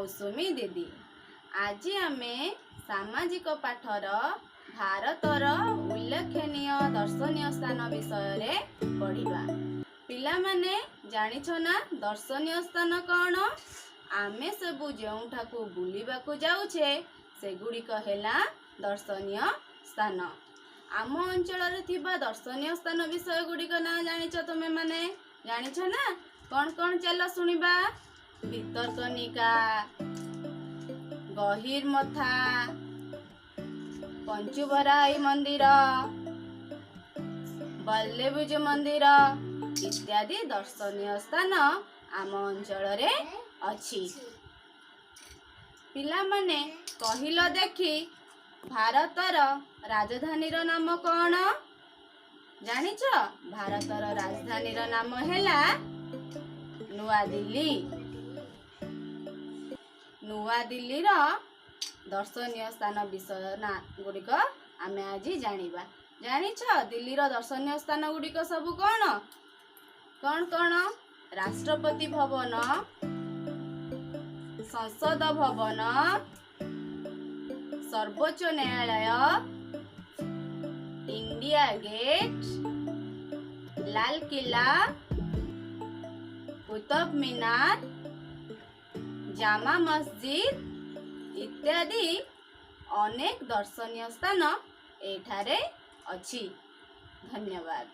ମୌସୁମୀ ଦିଦି। ଆଜି ଆମେ ସାମାଜିକ ପାଠର ଭାରତର ଉଲ୍ଲେଖନୀୟ ଦର୍ଶନୀୟ ସ୍ଥାନ ବିଷୟରେ ପଢ଼ିବା। ପିଲାମାନେ, ଜାଣିଛ ନା ଦର୍ଶନୀୟ ସ୍ଥାନ କ'ଣ? ଆମେ ସବୁ ଯେଉଁଠାକୁ ବୁଲିବାକୁ ଯାଉଛେ, ସେଗୁଡ଼ିକ ହେଲା ଦର୍ଶନୀୟ ସ୍ଥାନ। ଆମ ଅଞ୍ଚଳରେ ଥିବା ଦର୍ଶନୀୟ ସ୍ଥାନ ବିଷୟ ଗୁଡ଼ିକ ନାଁ ଜାଣିଛ ତୁମେମାନେ? ଜାଣିଛ ନା? କ'ଣ କ'ଣ? ଚାଲ ଶୁଣିବା। ଭିତରକନିକା, ଗହିରମଥା, ପଞ୍ଚୁବରାଇ ମନ୍ଦିର, ବଳଦେବଜୀଉ ମନ୍ଦିର ଇତ୍ୟାଦି ଦର୍ଶନୀୟ ସ୍ଥାନ ଆମ ଅଞ୍ଚଳରେ ଅଛି। ପିଲାମାନେ, କହିଲ ଦେଖି, ଭାରତର ରାଜଧାନୀର ନାମ କ'ଣ ଜାଣିଛ? ଭାରତର ରାଜଧାନୀର ନାମ ହେଲା ନୂଆଦିଲ୍ଲୀ। ନୂଆଦିଲ୍ଲୀର ଦର୍ଶନୀୟ ସ୍ଥାନ ବିଷୟ ନା ଗୁଡ଼ିକ ଆମେ ଆଜି ଜାଣିବା। ଜାଣିଛ ଦିଲ୍ଲୀର ଦର୍ଶନୀୟ ସ୍ଥାନ ଗୁଡ଼ିକ ସବୁ କ'ଣ କ'ଣ? କ'ଣ? ରାଷ୍ଟ୍ରପତି ଭବନ, ସଂସଦ ଭବନ, ସର୍ବୋଚ୍ଚ ନ୍ୟାୟାଳୟ, ଇଣ୍ଡିଆ ଗେଟ୍, ଲାଲକିଲ୍ଲା, କୁତୁବ ମିନାର, ଜାମା ମସଜିଦ ଇତ୍ୟାଦି ଅନେକ ଦର୍ଶନୀୟ ସ୍ଥାନ ଏଠାରେ ଅଛି। ଧନ୍ୟବାଦ।